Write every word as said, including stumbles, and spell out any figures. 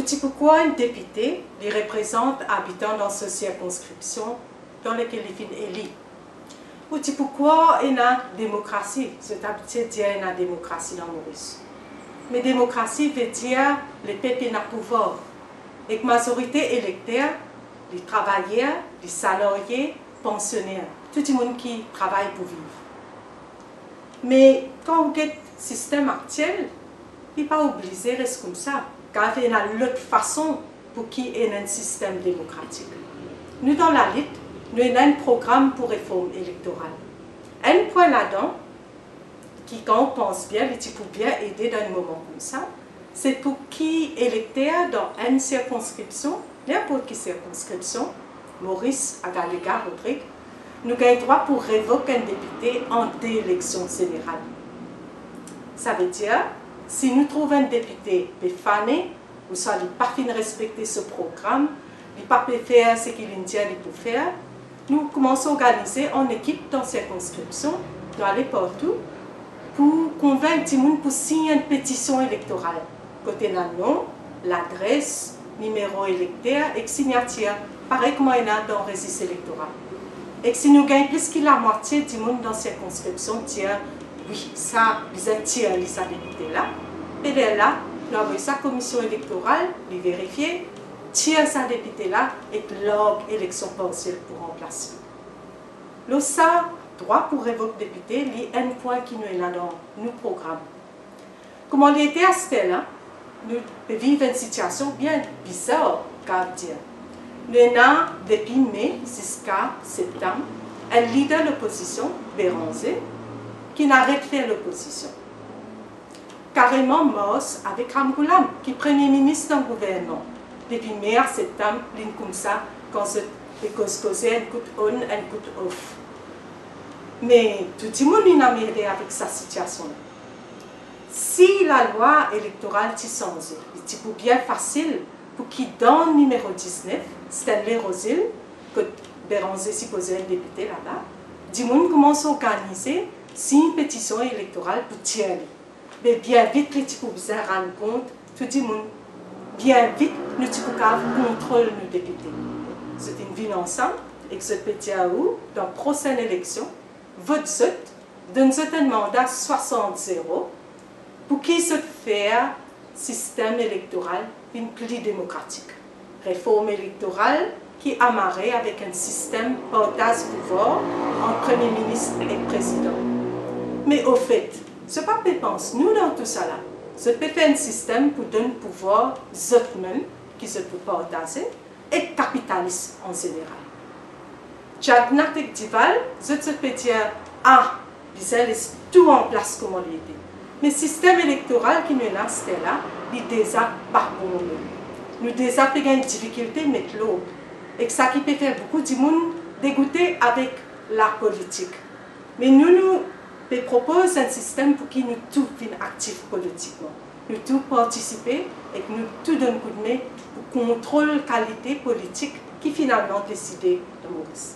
Ti pou krwar enn depite, li reprezant abitan dan so sirkonskripsion dan lekel li finn eli. Ou ti pou krwar ena demokrasi, zot abitie dir ena demokrasi dan Moris. Me demokrasi ve dir lepep ena pouvwar, ek mazorite elekter, li travayer, li salarie, pansioner, tou dimoun ki travay pou viv. Me kan ou get sistem aktiel, li pa oblize res koumsa, kav ena lot fason pou ki ena enn sistem demokratik. Nou dan lalit, nou ena enn program pou reform elektoral. Enn pwin ladan, ki kan ou pans bien, li ti pou bien ede dan enn moman koumsa, se pou ki elekter dan enn sirkonskripsion, ninport ki sirkonskripsion, Moris, Agalega, Rodrig, nou gagn drwa pou revok enn depite an de eleksion zeneral. Savedir, si nou trouv enn depite pe fane, ouswa li pa finn respekte so program, li pa pe fer seki li'nn dir li pou fer, nou koumans organize an ekip dan sirkonskripsion, nou ale partou, pou konvink dimoun pou sign enn petision elektoral, kot ena nom, ladres, nimero elekter ek signatir, parey kouma ena dan rezis elektoral. Ek si nou gagn plis ki lamwatie dimoun dan sirkonskripsion dir, wi, sa bizin tir li, sa depite la, pe lerla, nou avoy sa Komision Elektoral, li verifie, tir sa depite la ek larg eleksion parsiel pou ranplas li. Lor sa, drwa pou revok depite, li enn pwin ki nou ena dan nou program. Kouma li ete aster la, nou pe viv enn sitiasion bien bizar, kav dir. Nou ena, depi Me ziska Septam, enn lider lopozision, Beranze, ki inn aret fer lopozision. Kareman mars avek Ramgoolam, ki premie minis dan gouvernman. Depi Me a Septam, li'nn koumsa, kan zot pe koz koze enn kout on, enn kout of. Me tou dimoun inn anmerde avek sa sitiasion la. Si lalwa elektoral ti sanze, li ti pou bien fasil pou ki dan nimero diznef, Stanley Rozil, kot Beranze sipoze enn depite laba, dimoun koumans organize, sign petision elektoral pou tir li. Me bien vit li ti pou bizin rann kont tou dimoun. Bien vit nou ti pou kav kontrol nou depite. Zot inn vinn ansam ek zot pe dir ou, dan prosenn eleksion, vot zot, donn zot enn manda swasant zero, pou ki zot fer sistem elektoral vinn pli demokratik. Reform elektoral ki amare avek enn sistem partaz pouvwar ant Premie Minis ek Prezidan. Me ofet, zot pa pe pans nou dan tousala. Zot pe fer enn sistem pou donn pouvwar zot mem, ki zot pou partaze, ek kapitalis an zeneral. Jagannath ek Deval, zot, zot pe dir, ah, bizin les tou an plas kouma li ete. Me sistem elektoral ki nou ena aster la, li deza pa bon mem. Nou deza pe gagn difikilte met lord. Ek sa ki pe fer boukou dimoun degoute avek lapolitik. Me nou, nou pe propoz enn sistem pou ki nou tou vinn aktif politikman. Nou tou partisipe ek nou tou donn koudme pou kontrol kalite politik ki finalman deside dan Moris.